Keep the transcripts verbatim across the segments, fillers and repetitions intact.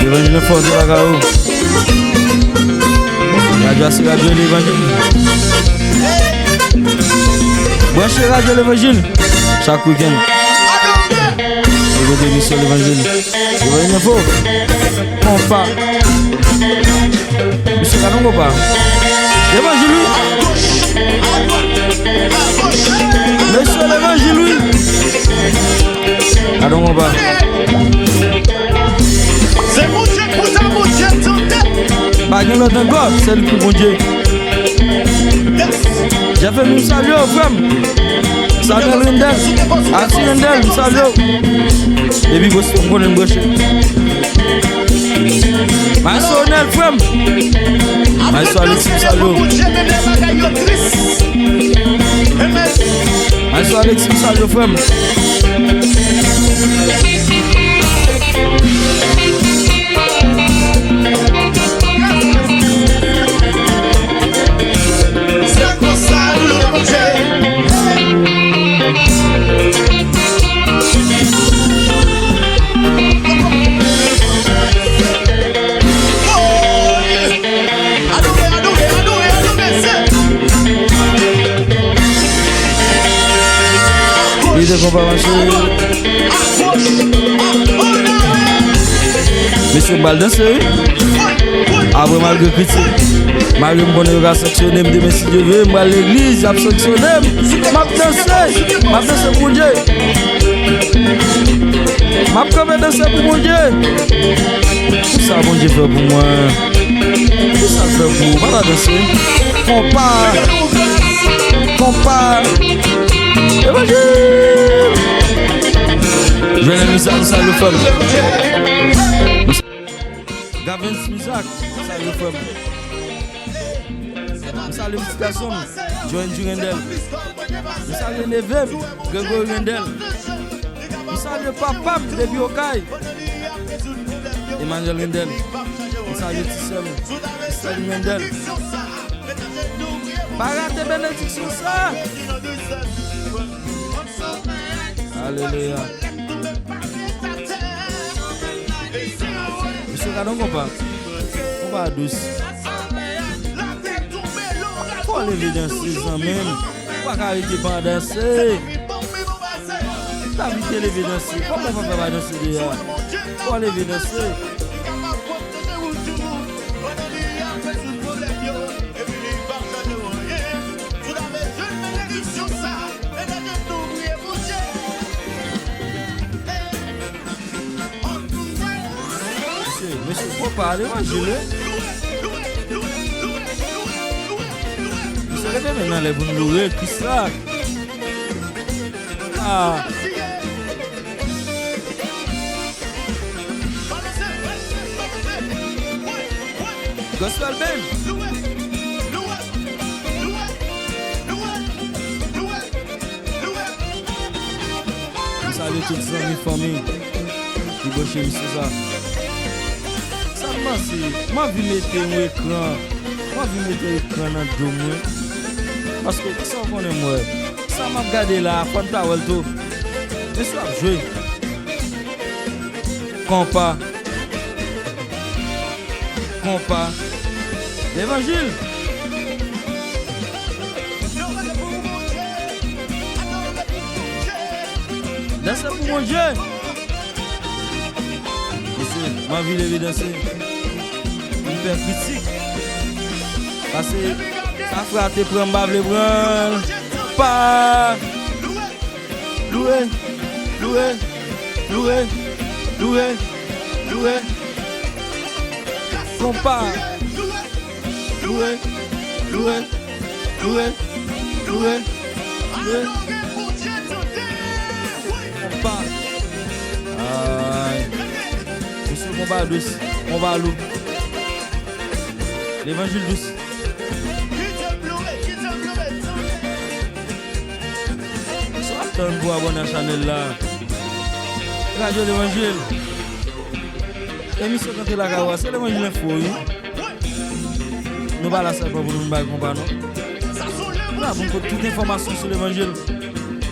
Levanjil Enfo, se lakay ou. Radyo a se radyo Levanjil. Branche radyo Levanjil chak wikenn. Ekoute emisyon Levanjil. Levanjil Enfo. Konpa. Mesye, gade yon konpa. Levanjil, wi. Mesye, levanjil, wi. Gade yon konpa. Se Bondye k pou sa, Bondye tande. Pa gen lòt ankò, sèl pou Bondye. Jefferson, m salye w, frè m. Samuel Rendel, Arthur Rendel, m salye w. Depi Boston, m konnen m branche. Maestro Ronel, frè m. Maestro Alexis, m salye w. Maestro Alexis, m salye w, frè m. Se konsa nou manje. Adore, adore, adore, adore, se. Li te konpa mache. Mesye, m pral danse, wi. Apre, malgre kritik, malgre m konnen yo ka sanksyone m, demen, si Dye vle, m pral legliz, y ap sanksyone m. M ap danse, m ap danse pou Bondye. M ap kanpe danse pou Bondye. Pou sa Bondye fè pou mwen. Pou sa l fè pou ou. Pa ta danse. Konpa. Konpa. Levanjil. Jwenn mizak, m salye frè m. Gavens Mizak, m salye frè m. M salye pitit gason m, Joendy Rendel. M salye neve m, Gregory Rendel. M salye papa m depi Okay, Emmanuel Rendel. M salye ti sè m, Estelle Rendel. Pa rate benediksyon sa. Alelouya. Mesye, gade yon konpa. Konpa dous. Fò w leve danse, zanmi m. Ou pa ka rete pa danse. David te leve danse. Kòman w pa fè pa danse deja? Fò w leve danse. Mesye, mesye, konpa levanjil, wi. Mesye, leve men nan lè pou n loure Kris la. Ah. Gospel Band. M salye tout zanmi, fanmi ki branche misye sa. Sa m panse, m anvi mete yon ekran. M anvi mete yon ekran nan do mwen. Paske sa w konnen m wè. Sa m ap gade la, fò n ta wè l tou. Mesye ap jwe. Konpa. Konpa. Levanjil. Danse pou Bondye. Mesye, m anvi leve danse. M pè kritik. Pase, sa frè a te pran, m pa vle pran l. Pa. Loure, loure, loure, loure, loure. Konpa. Loure, loure, loure, loure, loure. Konpa. Ay. Mesye, konpa dous, konpa lou. Levanjil dous. Si w ap tann pou w abòne a chanèl la, Radyo Levanjil. Emisyon Kanpe Lakay Ou a, se Levanjil Enfo, wi. Nou pa la sèlman pou nou bay konpa, non. Nou la pou n pote tout enfòmasyon sou levanjil.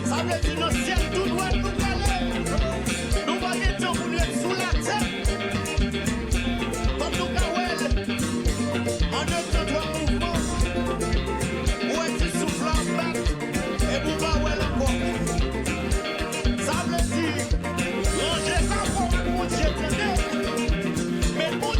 Sa vle di nan syèl tou dwat nou prale. Nou pa gen tan pou n ret sou latè.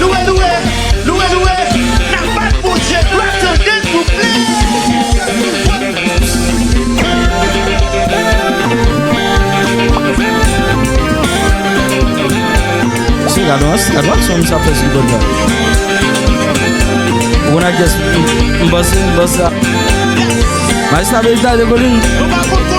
Louwe, louwe, louwe, louwe. N ap bat Bondye, glwa tande, souple. Se gade yon, gade yon aksyon misye ap fè sou kibòd la. Ou konn ak kiyès m panse, m panse a Majistra Belizaire Descollines.